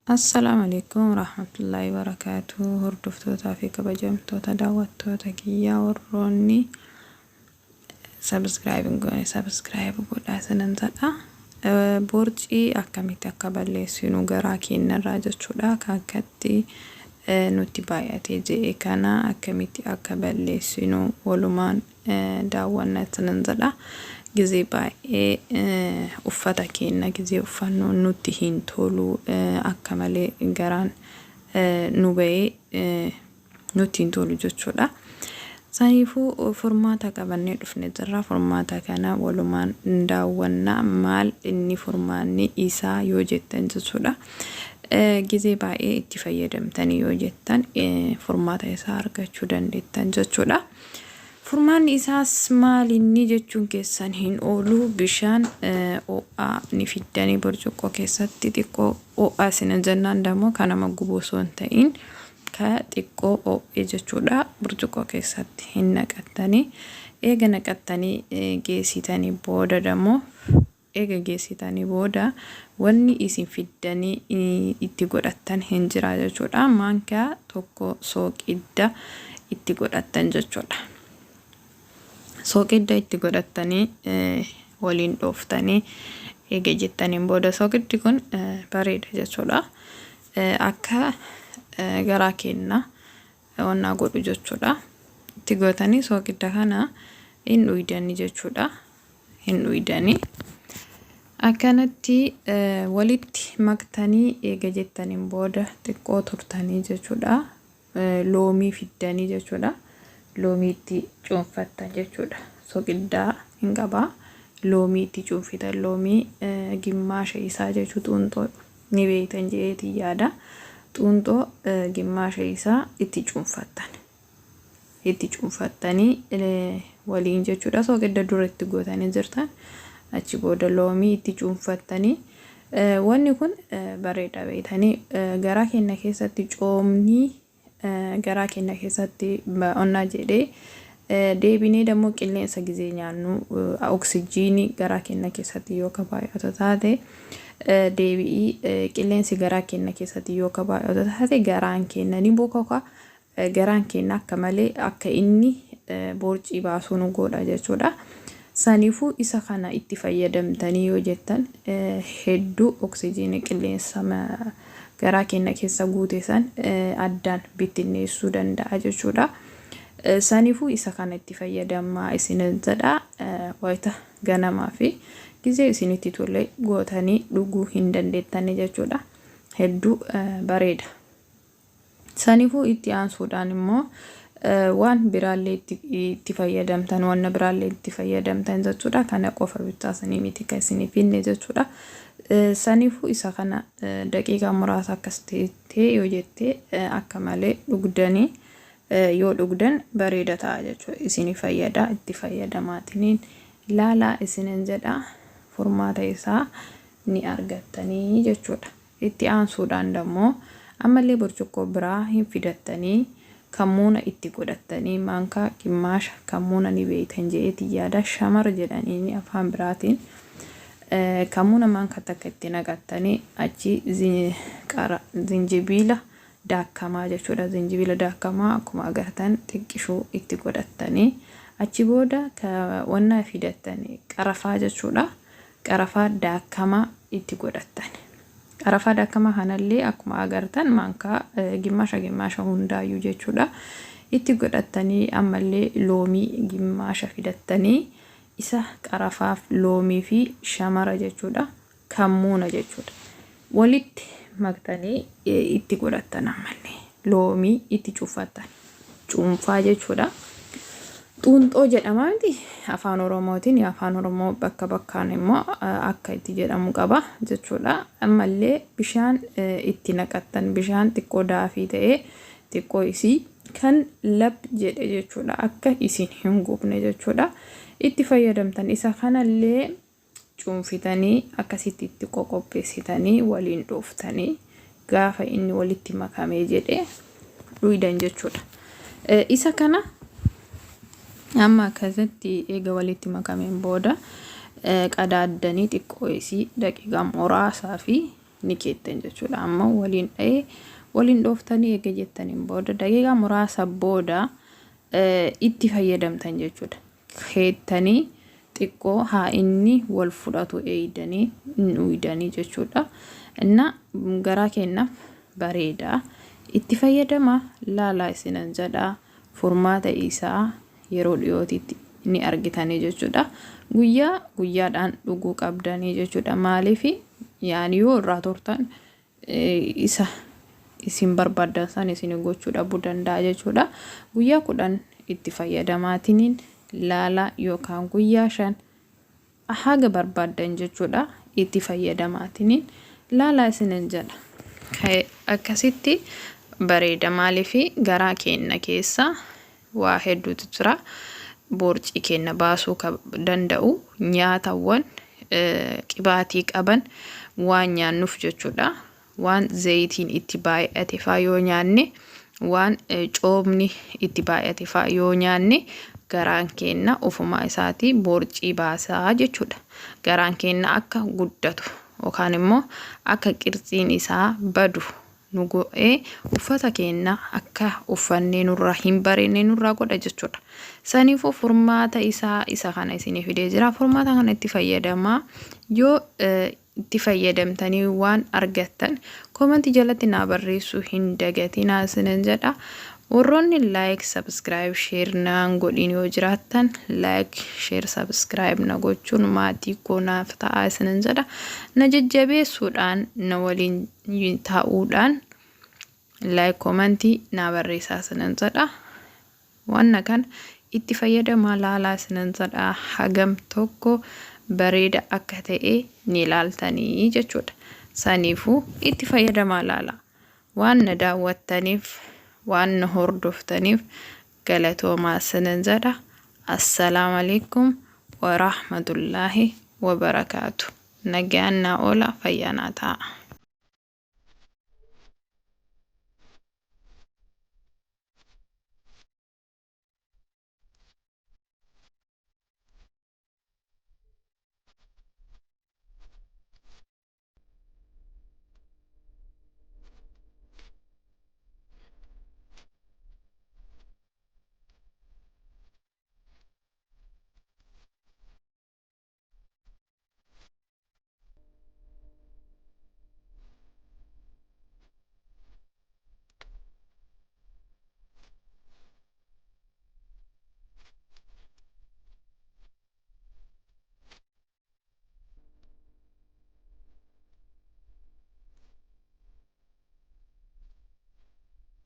Assalaamu alaikum warahmatullaahi wabarakaatuh. Hordoftootaa fi kabajamtoota daawwattoota kiyyaa, warroonni subscribe hin goone subscribe godhaa isinan jedha. Boorcii akkamitti akka balleessinu garaa keenyarraa jechuudha. Akkatti nutti baay'atee jedhe kana akkamitti akka balleessinu walumaan daawwanna isinan jedha. Gizee baay'ee uffata keenya gizee uffannu nutti hin tolu, akka malee garaan nu bahee nutti hin tolu jechuudha. Saniifuu furmaata qabannee dhufne jirra. Furmaata kana walumaan daawwannaa. Maal inni furmaanni isaa yoo jettan jechuudha. Gizee baay'ee itti fayyadamtanii yoo jettan furmaata isaa argachuu dandeettan jechuudha. Furmaanni isaas maal inni jechuun keessan hin oolu. Bishaan ho'aa ni fiddanii burcuqqoo keessatti, xiqqoo ho'aa isin jennaan dammoo kan nama gubu osoo hin ta'in ka xiqqoo ho'e jechuudha. Burcuqqoo keessatti hin naqattanii, eega naqattanii geessitanii booda dammoo, eega geessitanii booda wanni isin fiddanii itti godhattan hin jira jechuudha. Maankaa tokko sooqidda itti godhattan jechuudha. Sooqidda itti godhattanii waliin dhooftanii eega jettaniin booda, sooqiddi kun bareeda jechuudha. Akka garaa keenya wannaa godhu jechuudha. Itti gootanii sooqidda kana hin dhuydanii jechuudha. Hin dhuydanii. Akkanatti walitti maktanii eega jettaniin booda xiqqoo turtanii jechuudha. Loomii fiddanii jechuudha. Loomii itti cuunfattan jechuudha. Soqiddaa hin qabaa. Loomii itti cuunfitan, loomii gimmaasha isaa jechuu, xuunxoo ni beektan jedheetiin yaada. Xuunxoo gimmaasha isaa itti cuunfattan. Itti cuunfattanii waliin jechuudha. Soqidda dura itti gootanii jirtan. Achi booda loomii itti cuunfattanii, wanni kun bareeda beektanii, garaa keenya keessatti coomni garaa keenya keessatti onnaa jedhee deebinee dammoo qilleensa gizee nyaannu oksijiinii garaa keenya keessatti yoo ka baay'atu taate, deebi'ii qilleensi garaa keenya keessatti yoo ka baay'atu taate, garaan keenya ni bokoka. Garaan keenya akka malee akka inni boorcii baasuu nu godha jechuudha. Saniifuu isa kana itti fayyadamtanii yoo jettan hedduu oksijiinii qilleensa garaa keenya keessa guute san addaan bittinneessuu danda'a jechuudha. Saniifuu isa kana itti fayyadamaa isin jedha. Wayita ganamaa fi gizee isinitti tole gootanii dhuguu hin dandeettanii jechuudha. Hedduu bareeda. Saniifuu itti aansuudhaan immoo waan biraallee itti fayyadamtan, wanna biraallee itti fayyadamtan jechuudha. Kana qofa bichaa sanii miti kan isiniif finne jechuudha. Saniifuu isa kana daqiiqaa muraasa akkas ta'e yoo jette akka malee dhugdanii yoo dhugdan bareeda ta'a jechuudha. Isinii fayyada, itti fayyadamaatiniin ilaalaa isinin jedha, furmaata isaa ni argattanii jechuudha. Itti aansuudhaan dammoo ammallee burcuqqoo biraa hin fidattanii, kammuuna itti godhattanii, maankaa gimmaasha kammuuna ni beeytan je'eetiin yaada, shamar jedhaniini afaan biraatiin, kammuuna maankaa takka itti naqattanii, achi qara zinjibiila daakkamaa jechuudha. Zinjibiila daakkamaa akkuma agartan xiqqishuu itti godhattanii, achi booda wannaa fidattanii qarafaa jechuudha. Qarafaa daakkamaa itti godhattan. Qarafaa daakkamaa kanallee akkuma agartan maankaa gimmaasha gimmaasha hundaayyuu jechuudha. Itti godhattanii ammallee loomii gimmaasha fidattanii, isa qarafaaf loomii fi shamara jechuudha. Kammuuna jechuudha. Walitti maktanii itti godhattan, ammallee loomii itti cuunfattan. Cuunfaa jechuudha. Xuunxoo jedhama miti afaan Oromootiin? Afaan Oromoo bakka bakkaan immoo akka itti jedhamu qaba jechuudha. Ammallee bishaan itti naqattan, bishaan xiqqoo daafii ta'ee xiqqoo isii kan lab jedhe jechuudha. Akka isin hin gubne jechuudha. Itti fayyadamtan, isa kanallee cuunfitanii akkasitti itti qoqopheessitanii waliin dhooftanii gaafa inni walitti makamee jedhe dhuydan jechuudha. Isa kana amma akkasitti eega walitti makameen booda qadaaddanii xiqqoo isii daqiiqaa muraasaa fi ni keettan jechuudha. Amma waliin dha'ee waliin dhooftanii eega jettaniin booda daqiiqaa muraasa booda itti fayyadamtan jechuudha. Keettanii xiqqoo haa inni wal fudhatu eeydanii hin uydanii jechuudha. Inna garaa keennaaf bareeda. Itti fayyadama laalaa isinan jedha. Furmaata isaa yeroo dhiyootitti ni argitanii jechuudha. Guyyaa guyyaadhaan dhuguu qabdanii jechuudha. Maaliif yaani yoo irraa turtan isa isin barbaaddan san isin gochuu dhabuu danda'a jechuudha. Guyyaa 10 itti fayyadamaatiniin laalaa yookaan guyyaa 5 haga barbaaddan jechuudha itti fayyadamaatiniin laalaa isinin jedha. Akkasitti bareeda maaliif garaa keenna keessa waa hedduutu jira. Boorcii keenna baasuu danda'u nyaatawwan qibaatii qaban waan nyaannuuf jechuudha. Waan zayitiin itti baay'ate faa yoo nyaanne, waan coomni itti baay'ate faa yoo nyaanne garaan keenna ofumaa isaatii boorcii baasaa jechuudha. Garaan keenna akka guddatu yookaan immoo akka qirtsiin isaa badu nu godhee uffata keenna akka uffannee nurraa hin bareenne nurraa godha jechuudha. Saniifuu furmaata isaa isa kana isinii fidee jira. Furmaata kana itti fayyadamaa yoo itti fayyadamtanii waan argattan koomantii jalatti naa barreessuu hin dagatinaa isinin jedha. Warroonni like, subscribe, share naan godhin yoo jiraattan like, share, subscribe na gochuun maatii koo naaf ta'aa isinin jedha. Na jajjabeessuudhaan na waliin ta'uudhaan like, koomantii naa barreessaa isinin jedha. Wanna kana itti fayyadamaa laalaa isinan jedha hagam tokko bareeda akka ta'e ni ilaaltanii jechuudha. Saniifuu itti fayyadamaa laalaa. Waan na daawwattaniif, waan na hordoftaniif galatoomaa isinan jedha. Assalaamu alaikum wa rahmatullaahi wa barakaatu. Nagaan naa oola fayyaa naa ta'a.